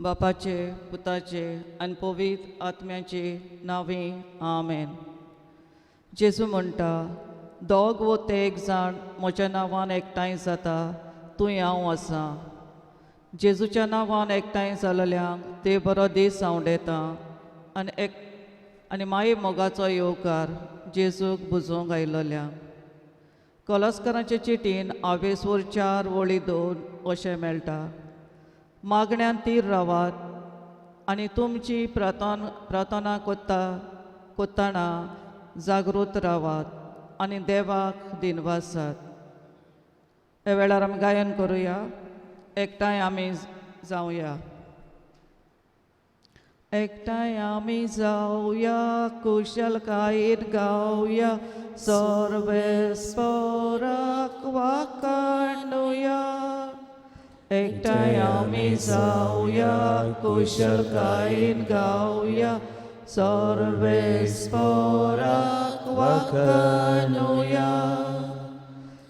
बापाचे, पुताचे आनी पवित्र आत्म्याचे नांवे, आमेन. जेजू म्हणटा, दोग वो तेग जाण म्हज्या नांवान एकठांय जाता तूं हांव आसा. जेजूच्या नांवान एकठांय जाल्ल्यांक ते बरो दीस सांवडेता आनी एक आनी माये मोगाचो येवकार जेजूक बुजोवंक आयलोल्या. कलस्करांचे चिटीन आवेसवर 4 वळी 2 अशें मेळटा, मागण्यान तीर रावात आनी तुमची प्रार्थना कोत्ताना जागृत रावात आनी देवाक दिनवासात. ह्या वेळार आमी गायन करुया, एकठांय आमी जावया. एकठांय आमी जावया, कुशलकायेन गावया, सर्वेस्पराक वाखाणुया. एकठांय आमी जावया, कुशलकायेन गावया, सर्वेस्पराक वाखाणुया.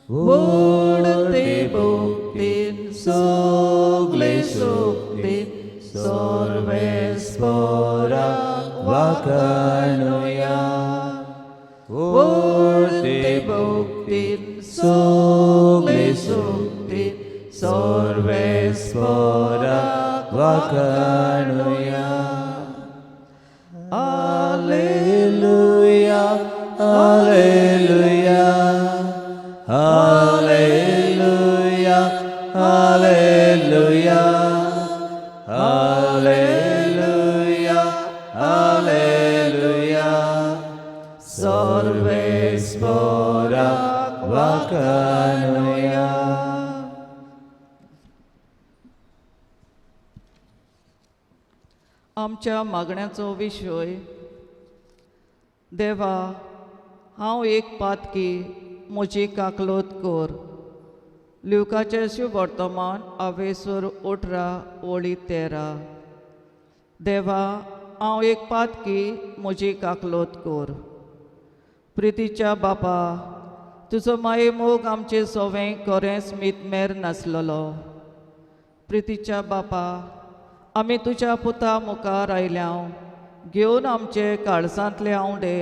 बुडते भक्तीन सगळे शक्तीन सर्वेस्पराक वाखाणुया. बुडते भक्तीन सगळे शक्तीन सर्वेस्पराक वाखाणुया. Alleluia, Alleluia, Alleluia, Alleluia, Alleluia, Alleluia. सर्वेस्पराक वाखाणुया. आमच्या मागण्याचो विशय. देवा, हांव एक पातकी, म्हजी काकलोत कर. ल्युकाचें शुभवर्तमान आवेसर 18 वळी 13. देवा, हांव एक पातकी, म्हजी काकलोत कर. प्रितीच्या बापा, तुजो माये मोग आमचे सोवें खरेंच मितमेर नासलेलो. प्रितीच्या बापा, आमी तुज्या पुता मुखार आयल्या घेवन आमचे काळजांतले आंवडे,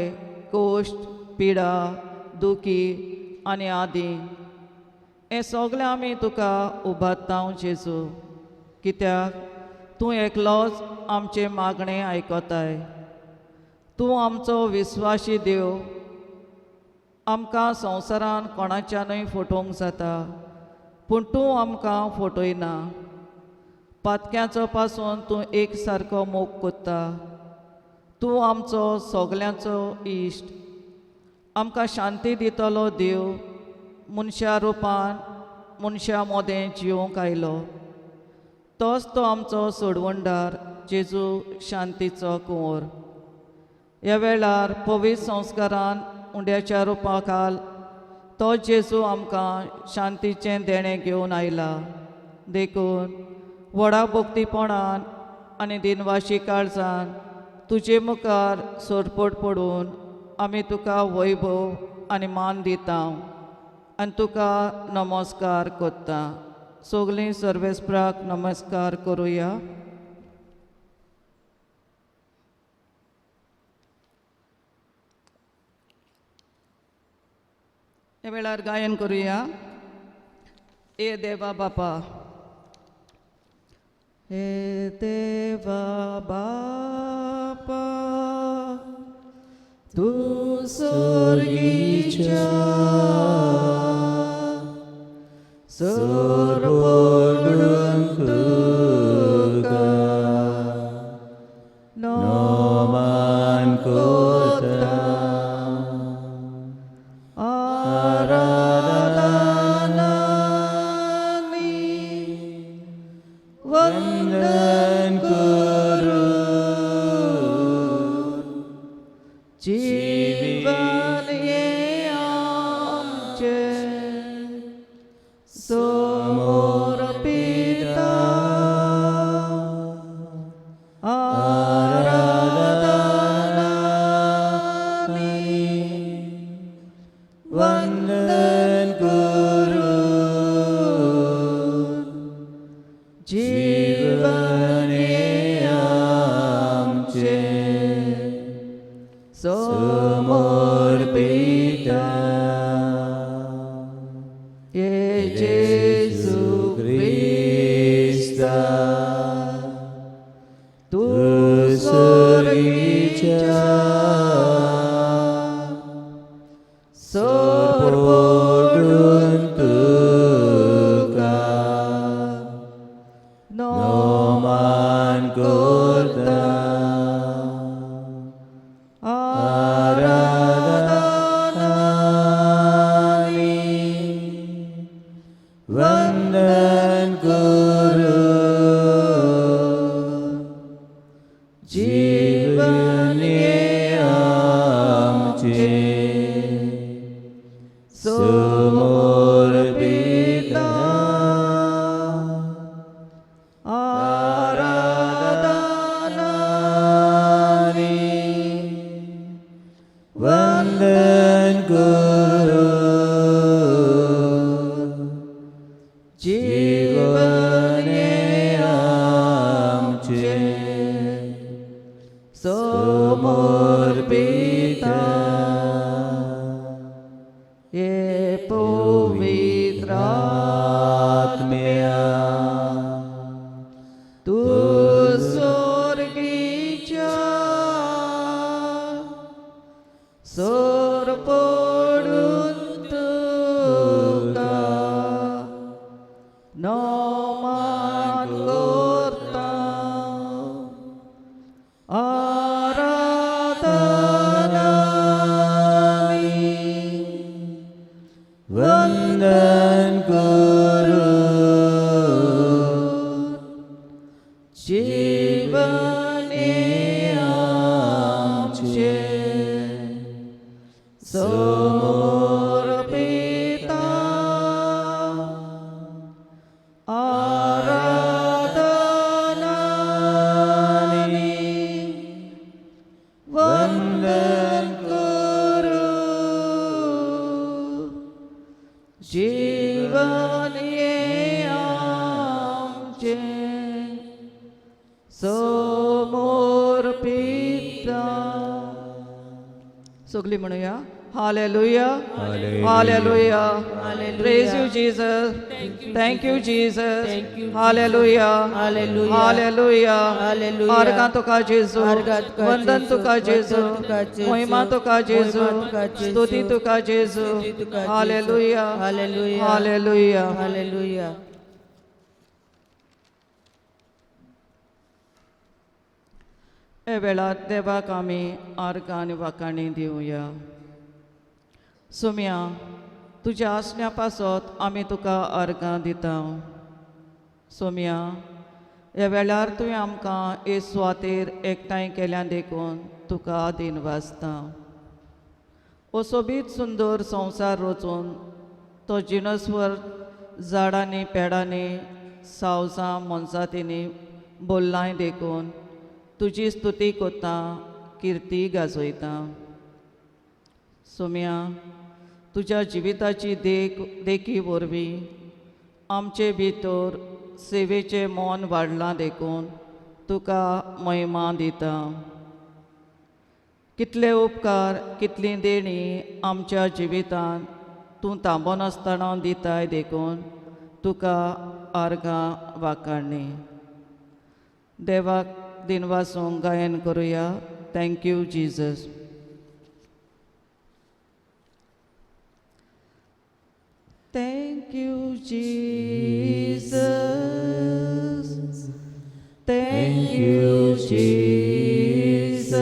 कोश्ट, पिडा, दुखी आनी आदी हें सगळें आमी तुका उबारता जेजू, कित्याक तूं एकलोच आमचें मागणें आयकताय. तूं आमचो विस्वाशी देव. आमकां संवसारान कोणाच्यानूय फटोवंक जाता, पूण तूं आमकां फटयना. पातक्यांचो पासून तूं एक सारको मोग कोत्ता. तूं आमचो सगल्यांचो इश्ट. आमकां शांती दितलो देव मनशा रुपान मनशां मदें जिवंक आयलो. तोच तो आमचो सोडवणदार जेजू, शांतीचो कुंवर. ह्या वेळार पवित्र संस्कारान उंड्याच्या रुपा खाल तो जेजू आमकां शांतीचें देणें घेवन आयला. देखून व्हडा भक्तीपणान आनी दिनवाशी काळजान तुजे मुखार सोरपोट पडून आमी तुका वैभव आनी मान दिता आनी तुका नमस्कार करता. सगलीं सर्वेस्पराक नमस्कार करुया. ह्या वेळार गायन करुया. ए देवा बापा, हे देवा बापा, तूं सर्गीच्या सरपडून तुका नमन करता. आराधना वंदन करून जीवन हें आमचें समर्पिता. आराधना वंदन करून जीवन समर्पिता ये जेजू क्रिस्ता तूं तूं सर्गीच्या सोर पडून तुका नोमान करता आराधना वंदन करू जीवन हे आमचे समर्पिता आराधना वंदन करू जीवन हे आमचे समर्पिता ये पवित्र आत्म्या तूं स्वर्गीच्या सोर पडून तुका नमान करता आराधना वंदन करू जीवन हे आमचे समर्पिता आराधना वंदन करू जीवन हे आमचे समर्पिता सगळी म्हणूया hallelujah hallelujah praise you Jesus thank you Jesus hallelujah hallelujah. Hallelujah hallelujah. आर्गां तुका जेजू आर्गां तुका वंदन जेजू. तुका जेजू वंदन तुका जेजू. महिमा तुका जेजू महिमा तुका जेजू. स्तुती तुका जेजू स्तुती तुका जेजू. Hallelujah hallelujah. Hallelujah hallelujah. हे वेळार देवाक आमी आर्गां आनी वाखाणी दिवया. सुम्या तुज्या आसण्या पासत आमी तुका आर्गां दिता. सोम्या ह्या वेळार तुवें आमकां हे सुवातेर एकठांय केल्या देखून तुका दिनवासता. हो सोबीत सुंदर संवसार रचून तो जिनसवर झाडांनी पेडांनी सावजां मनजातींनी बोल्लांय देखून तुजी स्तुती कोत्ता किर्ती गाजयता. सोम्या तुज्या जिविताची देख देखी वरवीं आमचे भितर सेवेचें मन वाडलां देखून तुका महिमा दिता. कितले उपकार कितली देणी आमच्या जिवितांत तूं थांबनासतना दिताय देखून तुका आर्गां वाखाणी. देवाक दिनवासूंक गायन करुया. Thank you Jesus. Thank you, Jesus. Thank you, Jesus.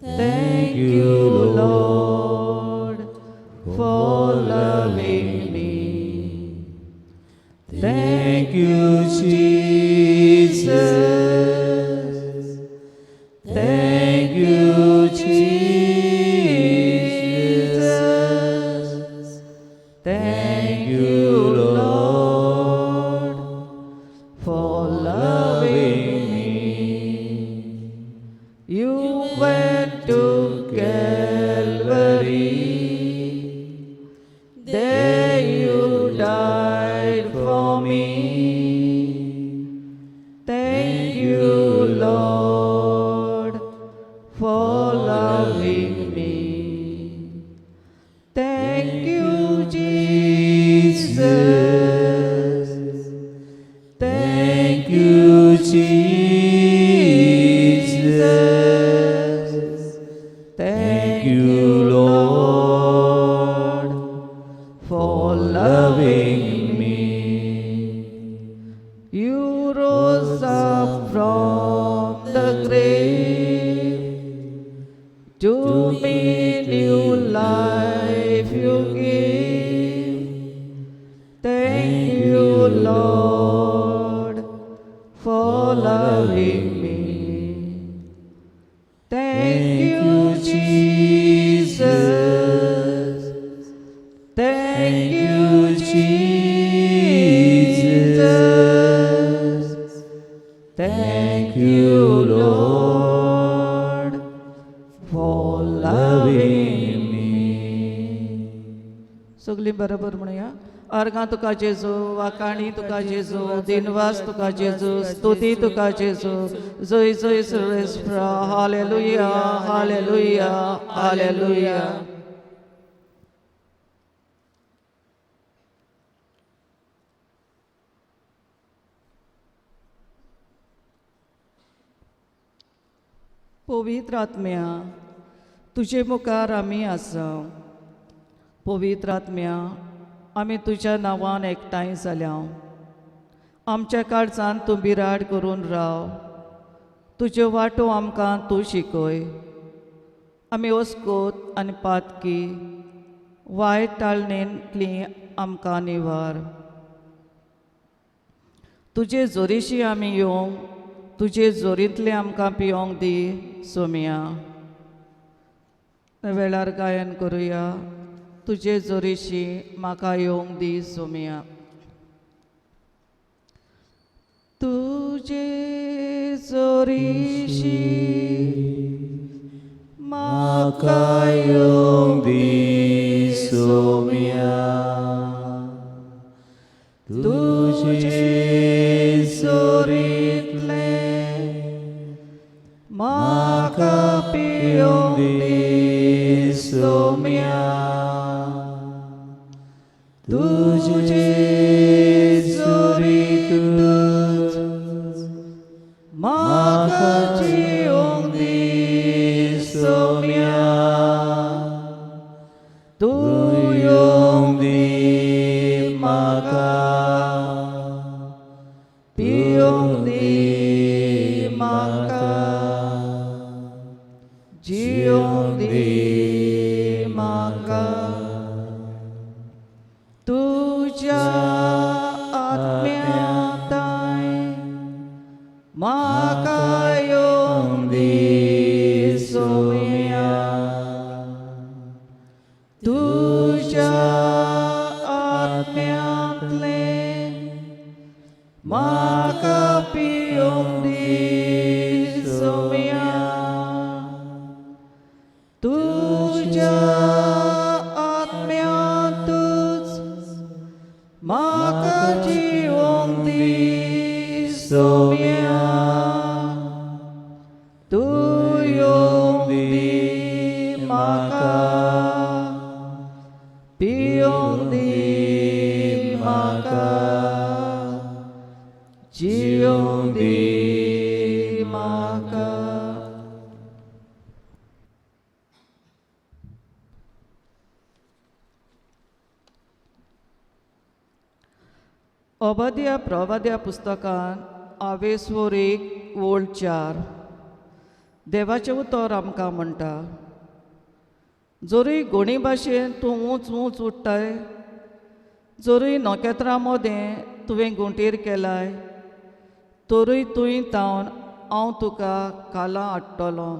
Thank you, Lord, for loving me. Thank you, Jesus. Thank you, Jesus. Thank you, Lord, for loving me. You went to Calvary. There you died for me. Thank you, Lord, for for loving me. Thank you, Jesus. Thank you, Jesus. Thank Thank you, Lord, for loving me. You rose up from the grave to me new life you give. Thank you, Lord, for loving me. Thank you, Jesus. Thank you, Jesus. Thank you, Lord, for loving me. सगळीं बरोबर म्हणया. अर्गां तुका जेजू, वाकाणी तुका जेजू, दिनवास तुका जेजू, स्तुती तुका जेजू. जय जय सर्वेस्परा. Hallelujah, hallelujah, hallelujah. पवित्र आत्म्या, तुजे मुखार आमी आसा. पवित्र आत्म्या, आमी तुज्या नांवान एकठांय जाल्या. आमच्या काळजान तूं बिराड करून राव. तुज्यो वाटो आमकां तूं शिकय. आमी ओस्कोत आनी पातकी वायट टाळणेंतली आमकां निवार. तुजे जोरीशी आमी येवंक, तुजे जोरींतलें आमकां पियोंक दी सोमया. वेळार गायन करुया. तुजे जोरीशी म्हाका येवंक दी सोमया. तुजे जोरीशी म्हाका येवंक दी सोमया. तुजे जोरींतलें म्हाका पियोंक दी सोमया. तुजे जोरींतूच म्हाका जियोंक दी सोमया. तूं येवंक दी म्हाका, पियोंक दी म्हाका, जियोंक दी म्हाका. तुज्या आत्म्याताय म्हाका येवंक दी सोमया. तुज्या आत्म्यांतलें म्हाका पियोंक दी सोमया. तुज्या आत्म्यांतूच म्हाका जिवोंक दी सोमया. तूं येवंक दी म्हाका, पियोंक दी म्हाका, जियोंक दी म्हाका. अवध्या प्रवाद्या पुस्तकान आवेसवर 1 ओळ 4 देवाचें उतर आमकां म्हणटा, जरूय गोणी भाशेन तूं ऊंच ऊंच उडटाय, जरूय नखेत्रां मदें तुवें गुंटीर केलाय, तरूय तुंय तावन हांव तुका कालां हाडटलो,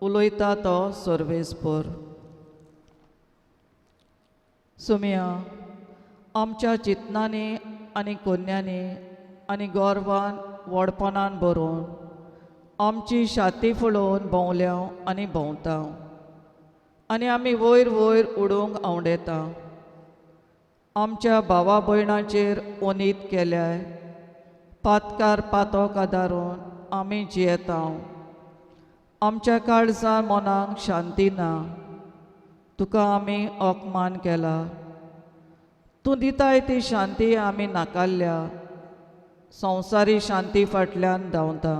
उलयता तो सर्वेस्पर. सोमया, आमच्या चिंतनांनी आनी कोन्यांनी आनी गोरवान व्हडपणान भरून आमची छाती फुलोवन भोंवल्या आनी भोंवता आनी आमी वयर वयर उडोवंक आंवडेता. आमच्या भावा भयणाचेर ओनीत केल्याय पातकार पातोक आदारून आमी जियेता. आमच्या काळजान मनाक शांती ना. तुका आमी अपमान केला. तूं दिताय ती शांती आमी नाकारल्या. संवसारी शांती फाटल्यान धांवता.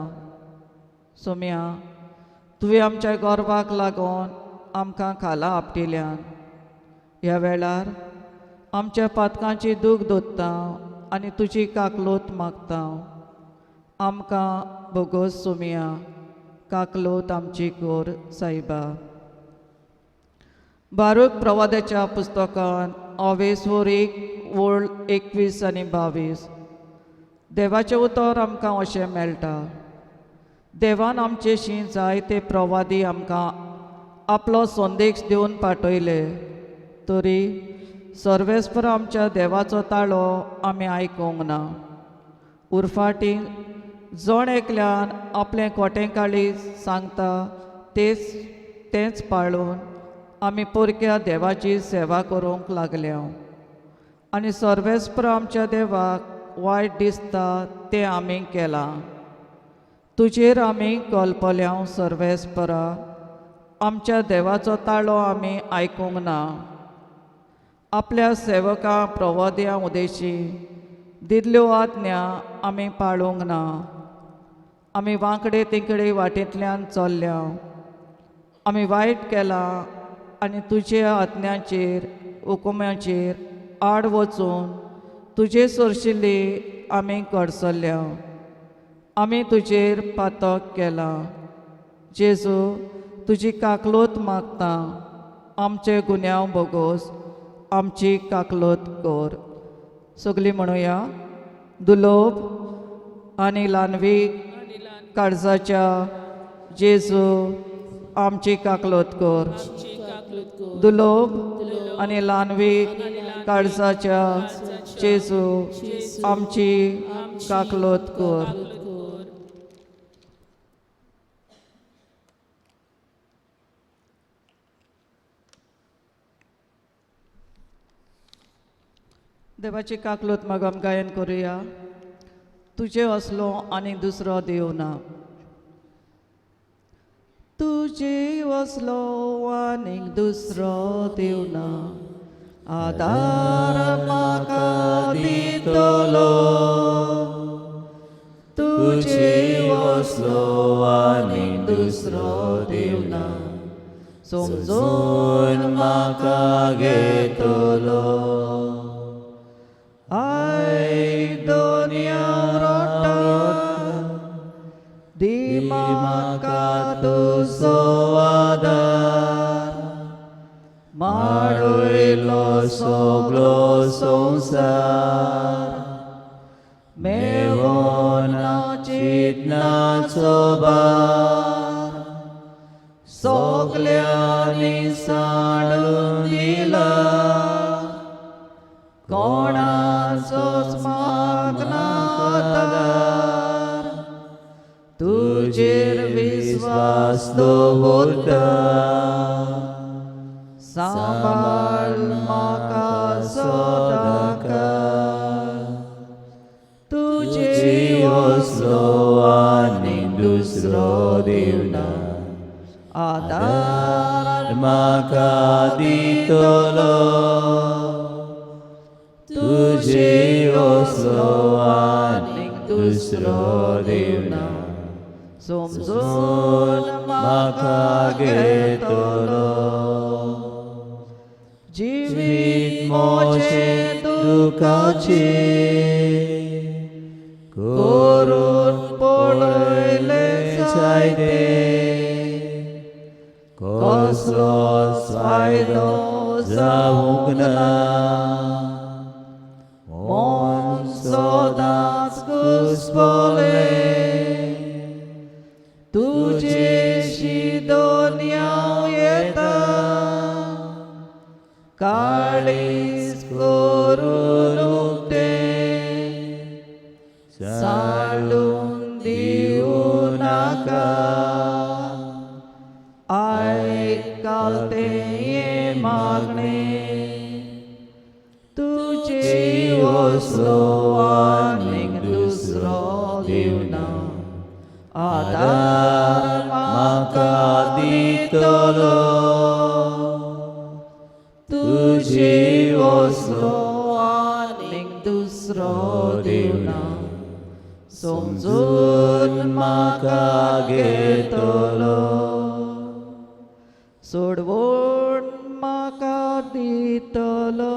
सोम्या, तुवें आमच्या गर्वाक लागून आमकां खाला आपटिल्यान. ह्या वेळार आमच्या पातकांची दूख दोत्ता आनी तुजी काकलोत मागता. आमकां भोगोस सोम्या, काकलोत आमची कोर सायबा. बारूक प्रवादाच्या पुस्तकान अवेसवर 1 ओळ 21 आनी 22 देवाचें उतर आमकां अशें मेळटा. देवान आमचेशी जायते प्रवादी आमकां आपलो संदेश दिवन पाठयले, तरी सर्वेस्पर आमच्या देवाचो ताळो आमी आयकूंक ना. उरफाटी जण एकल्यान आपलें खोटें काळीज सांगता तेंच पाळून आमी परक्या देवाची सेवा करूंक लागल्या आनी सर्वेस्पर आमच्या देवाक वायट दिसता तें आमी केलां. तुजेर आमी कल्पल्या सर्वेस्परा, आमच्या देवाचो ताळो आमी आयकूंक ना. आपल्या सेवकां प्रवाद्यां उदेशी दिल्ल्यो आज्ञा आमी पाळूंक ना. आमी वांकडे तिकडे वाटेंतल्यान चल्ल्या. आमी वायट केलां आनी तुज्या आज्ञाचेर हुकुम्याचेर आड वचून तुजे सरशिल्ली आमी कडसरल्या. आमी तुजेर पातक केलां. जेजू, तुजी काकलोत मागता. आमचे गुन्यांव भोगोस, आमची काकलोत कर. सगळीं म्हणुया. दुलोब आनी ल्हानवीक काळजाच्या जेजू, आमची काकलोत कर. दुलोब आनी ल्हानवीक काळजाच्या जेजू, आमची काकलोत कर. देवाची काकलोत मागम गायन करुया. तुजे असलो आनी दुसरो देव ना. तुजे असलो आनीक दुसरो देव ना. आदार म्हाका दितलो. तुजे असलो आनीक दुसरो देव ना. समजून म्हाका घेतलो. आयक दोनया रोटा, दी म्हाका तुजो आदार. माडयलो सगलो संवसार, मेवना चिंतनाचो भार, सगल्यांनी सांडून दिला. कोणाचोच मागना आदार. तुजेर विस्वास दवरता. सांबाळ म्हाका सदांकाळ. तुजे असलो आनी दुसरो देव ना. आदार म्हाका दितलो. तुजे असलो आनी दुसरो देव ना. समजून म्हाका घेतलो. जिवीत जिवीत म्हजें म्हजें दुखाचें करून पळयलें जायते, कसलोच फायदो जावंक ना. मन सदांच घुसपलें. तुजेशी दोनया येता. काळीज करून उक्तें सांडून दिवं नाका. आयक तें मागणें. तुजे असलो आनीक दुसरो देव ना. आदार म्हाका दितलो तुजे वसलो आनीक दुसरो देव ना समजून म्हाका घेतलो सोडवण म्हाका दितलो.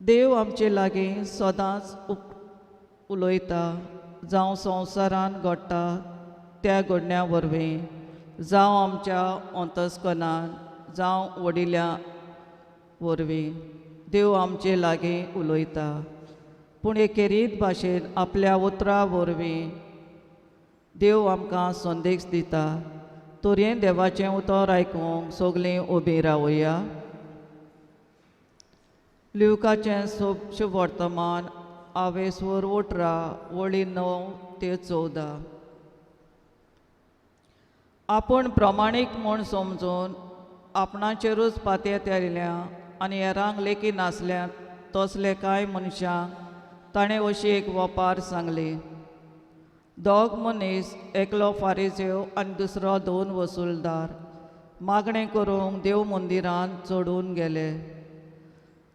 देव आमचे लागीं सदांच उलयता, जावं संवसारान घडटा त्या घडण्या वरवीं, जावं आमच्या अंतस्कनान, जावं वडिल्या वरवीं देव आमचे लागीं उलयता. पूण एके रीत भाशेन आपल्या उतरां वरवीं देव आमकां संदेश दिता. तर हें देवाचें उतर आयकूंक सगलीं उबीं रावया. लुकाचें शुभ वर्तमान आवेसवर 18 वळी 9 ते 14. आपूण प्रमाणीक म्हूण समजून आपणाचेरूच पातयेत आयिल्ल्या आनी हेरांक लेखी नासल्या तसले कांय मनशांक ताणें अशी एक वपार सांगली. दोग मनीस, एकलो फारिजेव आनी दुसरो 2 वसुलदार, मागणें करूंक देव मंदिरांत चडून गेले.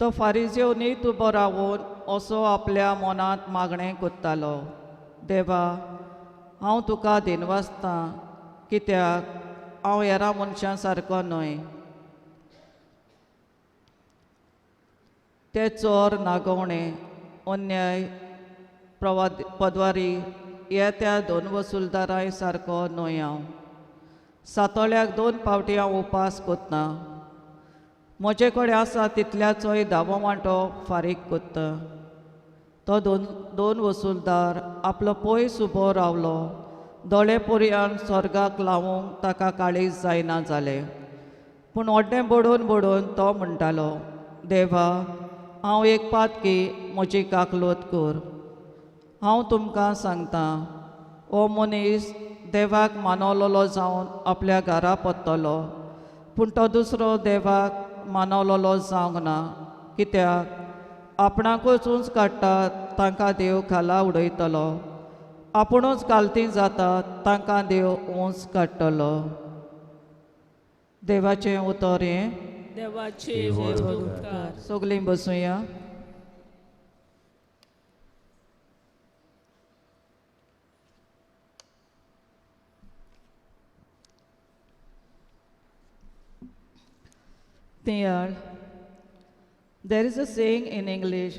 तो फारिजेव नीत उबो रावून असो आपल्या मनांत मागणें करतालो, देवा, हांव तुका दिनवासतां कित्याक हांव हेरां मनशां सारको न्हय. ते चोर, नागोवणे, अन्याय, पदवारी हे त्या 2 वसुलदारां सारको न्हय. हांव सातोळ्याक 2 फावटी हांव उपास करता. म्हजे कडेन आसा तितल्याचोय धावो वांटो फारीक करता. तो 2 वसुलदार आपलो पयस उबो रावलो. दोळे पर्यान स्वर्गाक लावूंक ताका काळीज जायना जालें. पूण ओड्डें बडोवन बडोवन तो म्हणटालो, देवा, हांव एक पातकी, म्हजी काकलोत कर. हांव तुमकां सांगतां, हो मनीस देवाक मानवलोलो जावन आपल्या घरा परतलो, पूण तो दुसरो देवाक मानवलोलो जावंक ना. कित्याक आपणाकूच उंच काडटा तांकां देव खाला उडयतलो, आपुणूच घालती जाता तांकां देव उंच काडटलो. देवाचें उतर हें. देवाचे उपकार. सगलीं बसुया. There is a saying in English,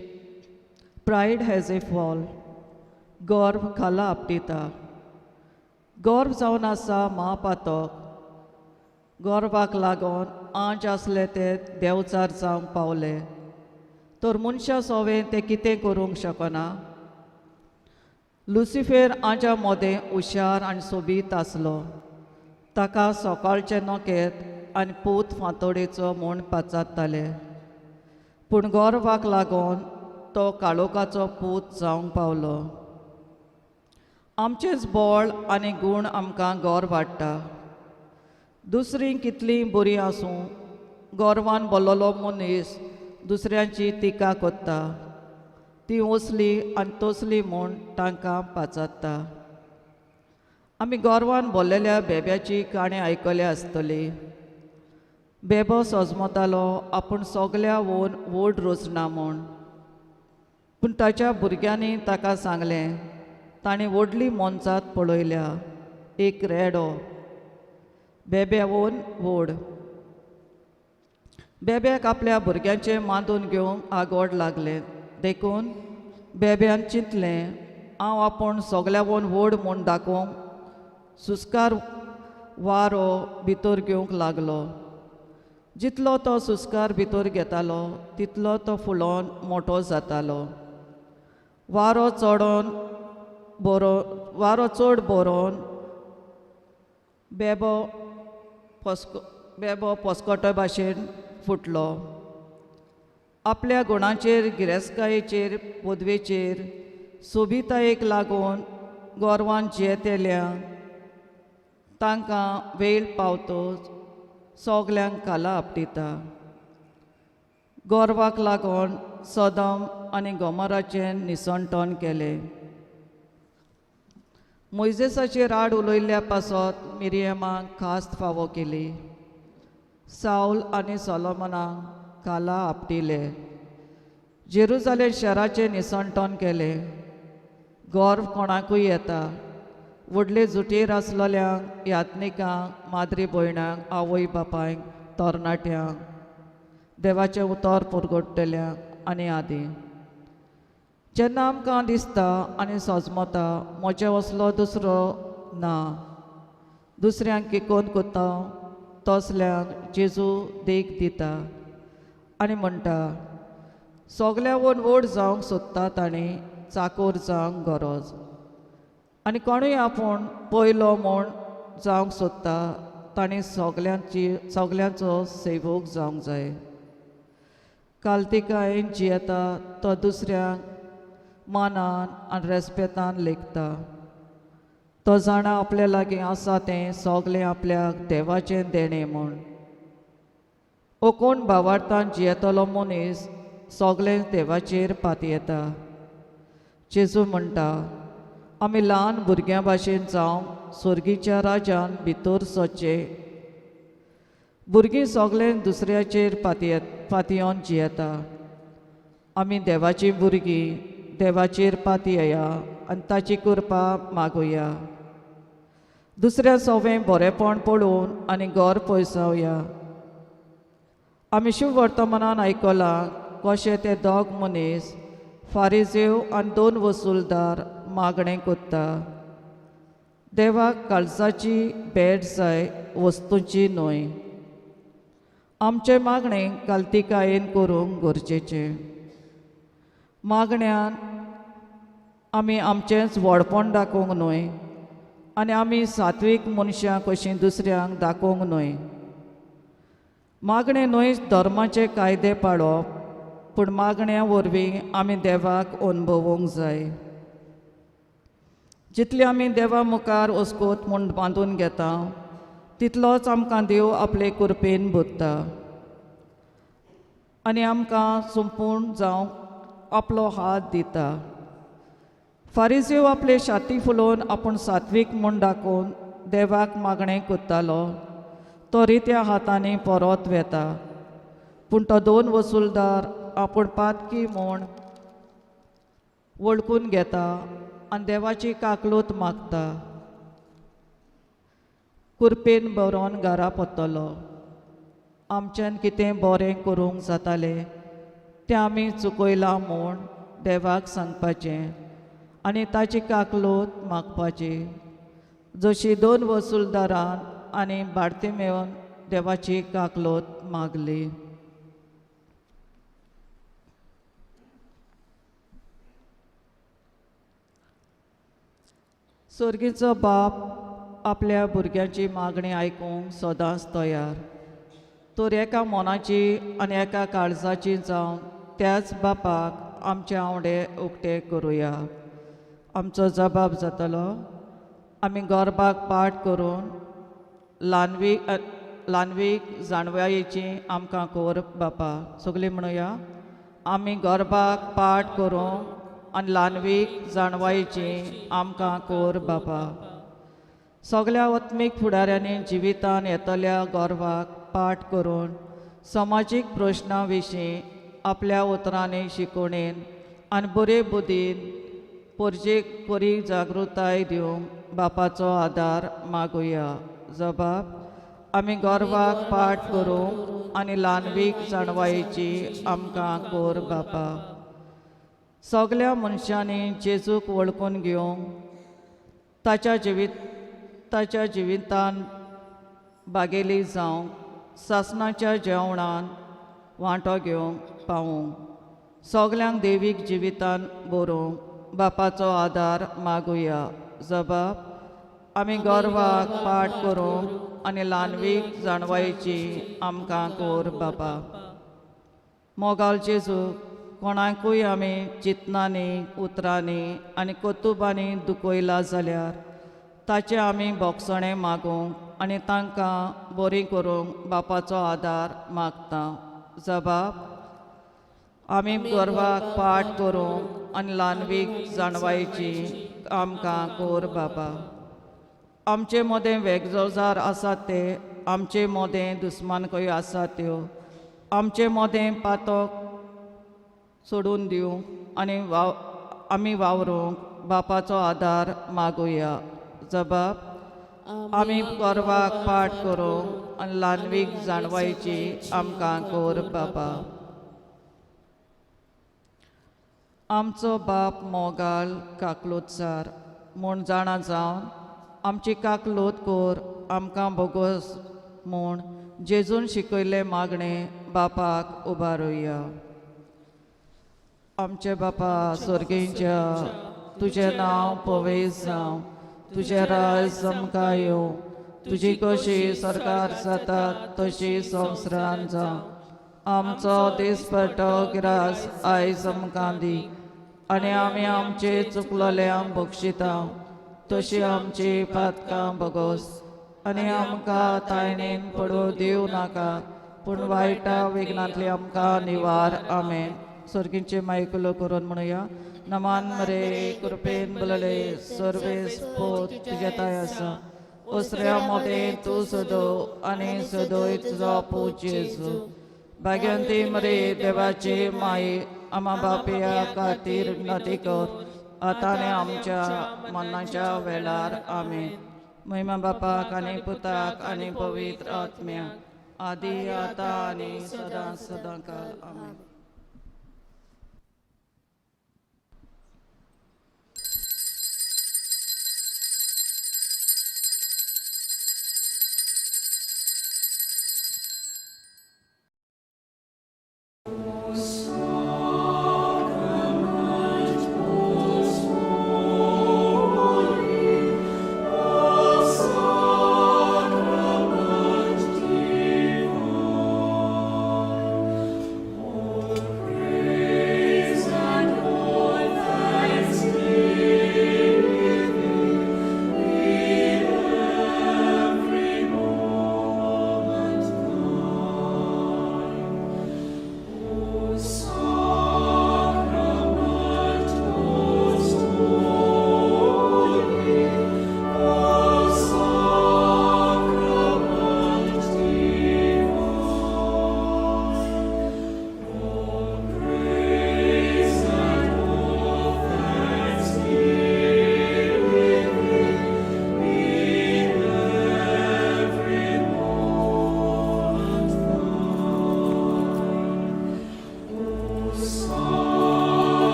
pride has a fall. गर्व खाला आपटिता. गर्व जावन आसा म्हापातक. गर्वाक लागून आंज आसले ते देवचार जावंक पावले, तर मनशां सोवें ते कितें करूंक शकना. लुसिफेर आंजा मोदें हुशार आनी सोबीत आसलो. ताका सकाळचें नकेत आनी पूत फांतोडेचो म्हूण पाचारताले, पूण गर्वाक लागून तो काळोखाचो पूत जावंक पावलो. आमचेंच बळ आनी गूण आमकां गर्व हाडटा. दुसरीं कितलीं बरीं आसूं, गर्वान भरलेलो मनीस दुसऱ्यांची टिका करता. ती असली आनी तसली म्हूण तांकां पाचारता. आमी गर्वान भरलेल्या बेब्याची काणी आयकल्या आसतली. बेबो सजमतालो आपूण सगल्या वोन व्हड रचना म्हूण, पूण ताच्या भुरग्यांनी ताका सांगलें, ताणें व्हडली मोनजात पळयल्या, एक रेडो. बेब्यावून व्हड. बेब्याक आपल्या भुरग्यांचें मांदून घेवंक आगोड लागलें. देखून बेब्यान चिंतलें, हांव आपूण सगल्यावून व्हड म्हूण दाखोवंक सुस्कार वारो भितर घेवंक लागलो. जितलो तो सुस्कार भितर घेतालो तितलो तो फुलोन मोटो जातालो. वारो चडोन बरो वारो चड बरोवन बेबो बेबो पस्कोटो भाशेन फुटलो. आपल्या गुणाचेर, गिरेस्तकायेचेर, पदवेचेर, सोबितायेक लागून गोरवान जियेतल्या तांकां वेळ पावतोच सगल्यांक खाला आपटिता. गोरवाक लागून सदम आनी गोमराचें निसणटण केलें. मोयजेसाचेर आड उलयल्ल्या पासत मिरियमाक खास्त फावो केली. सावल आनी सोलोमनाक खाला आपटिले. जेरुजालेम शाराचें निसणटण केलें. गर्व कोणाकूय येता. व्हडले जुटीर आसलेल्यांक, यात्निकांक, माद्री भयणांक, आवय बापायक, तरणाट्यांक, देवाचें उतर पुरगोडटल्यांक आनी आदी. जेन्ना आमकां दिसता आनी सजमता म्हजें असलो दुसरो ना, दुसऱ्यांक किकोन कोत्ता, तसल्यांक जेजू देख दिता आनी म्हणटा, सगल्यावन व्हड जावंक सोदता तांणी चाकोर जावंक गरज, आनी कोणूय आपूण पयलो म्हूण जावंक सोदता तांणी सगल्यांचो सेवक जावंक जाय. कालतिकायेन जियेता तो दुसऱ्यांक मानान आनी रेस्पेतान लेखता. तो जाणा आपल्या लागीं आसा तें सगलें आपल्याक देवाचें देणें म्हूण. ओ कोण भावार्थान जियेतलो मनीस सगलें देवाचेर पातयेता. जेजू म्हणटा, आमी ल्हान भुरग्यां भाशेन जावंक स्वर्गीच्या राजान भितर सरचें. भुरगीं सगलें दुसऱ्याचेर पातयेवन जियेता. आमी देवाचीं भुरगीं देवाचेर पातयेया आनी ताची कृपा मागुया. दुसऱ्या सवें बरेंपण पळोवन आनी घर पयसावया. आमी शुभ वर्तमानान आयकलां कशें ते दोग मनीस फारिजेव आनी दोन वसुलदार मागणें कोत्ता. देवाक काळजाची भेट जाय, वस्तूची न्हय. आमचें मागणें कालतिकायेन करूंक गरजेचें. मागण्यान आमी आमचेंच व्हडपण दाखोवंक न्हय आनी आमी सात्वीक मनशां कशीं दुसऱ्यांक दाखोवंक न्हय. मागणें न्हय धर्माचे कायदे पाळप, पूण मागण्या वरवीं आमी देवाक अनुभवूंक जाय. जितले आमी देवा मुखार वस्कोत म्हूण बांदून घेता तितलोच आमकां देव आपले कृपेन भरता आनी आमकां संपूर्ण जावंक आपलो हात दिता. फारिजीव आपले छाती फुलोवन आपूण सात्वीक म्हूण दाखोवन देवाक मागणें करतालो. तो रित्या हातांनी परत वेता, पूण तो दोन वसुलदार आपूण पातकी म्हूण वळखून घेता आनी देवाची काकलूत मागता. कृपेन बरोवन घरा पत्तलो. आमच्यान कितें बरें करूंक जातालें तें आमी चुकयलां म्हूण देवाक सांगपाचें आनी ताची काकलूत मागपाची, जशी दोन वसुलदारान आनी बार्तिमेवन देवाची काकलूत मागली. स्वर्गीचो बाप आपल्या भुरग्यांची मागणी आयकूंक सदांच तयार. तर एका मनाची आनी एका काळजाची जावन त्याच बापाक आमचे आंवडे उक्ते करुया. आमचो जबाब जातलो, आमी गोरबाक पाठ करून ल्हानवीक जाणवायेची आमकां कोर बापा. सगळीं म्हणुया, आमी गोरबाक पाठ करूंक आनी ल्हानवीक जाणवायेची आमकां कोर बापा. सगल्या आत्मीक फुडाऱ्यांनी जिवितान येतल्या गोरवाक पाठ करून समाजीक प्रश्नां विशीं आपल्या उतरांनी शिकोवणेन आनी बरे बुदीन परजेक बरी जागृताय दिवंक बापाचो आदार मागुया. जबाब, आमी गोरवाक पाठ करूंक आनी ल्हानवीक जाणवायेची आमकां कोर बापा. सगल्या मनशांनी जेजूक वळखून घेवंक ताच्या जिवितान बागेली जावंक सासणाच्या जेवणान वांटो घेवंक पावूंक सगल्यांक देवीक जिवितान बरोवंक बापाचो आदार मागुया. जबाब, आमी गोरवाक पाठ करूंक आनी ल्हानवीक जाणवायेची आमकां कोर बापा. मोगाल जेजू, कोणाकूय आमी चिंतनांनी, उतरांनी आनी कर्तुबांनी दुखयला जाल्यार ताचें आमी भोगसणें मागूंक आनी तांकां बरीं करूंक बापाचो आदार मागता. जबाब, आमी गर्वाक पाठ करूंक आनी ल्हानवीक जाणवायची आमकां कोर बाबा. आमचे मदें वेगजोजार आसात ते, आमचे मदें दुस्मानकयो आसात त्यो, आमचे मदें पातक सोडून दिवंक आनी आमी वावरूंक बापाचो आदार मागुया. जबाब आमी गर्वाक पाठ करूंक आनी ल्हानवीक जाणवायची आमकां कोर बाबा. आमचो बाप मोगाल काकलूतसार म्हूण जाणा जावन आमची काकलूत कोर आमकां बोगोस म्हूण जेजून शिकयल्लें मागणें बापाक उबारुया. आमचे बापा स्वर्गींच्या, तुजें नांव पवित्र जावं, तुजें राज आमकां येवं, तुजी कशी सरकार जाता तशी संवसारान जावं. आमचो दिसपट्टो ग्रास आयज आमकां दी आनी आमी आमचे चुकलोल्यांक बक्षिता तशी आमची पातकां बगोस आनी आमकां तायणेन पडूं दिवं नाका, पूण वायटा विघ्नांतली आमकां निवार. आमेन. स्वर्गींचे मायकुलो करून म्हणुया. नमान मरे कृपेन बोलले सर्वेस पोत तुज्या ताय आसा, ओसऱ्या मोदें तूं सदो आनी सदोय तुजो पूत जेजू. भाग्यंती मरे देवाचे माये, आमा बापया खातीर नती कर आतां आनी आमच्या मरणाच्या वेळार. आमेन. महिमा बापाक आनी पुताक आनी पवित्र आत्म्याक, आदी आतां आनी सदां सदां काल. आमेन.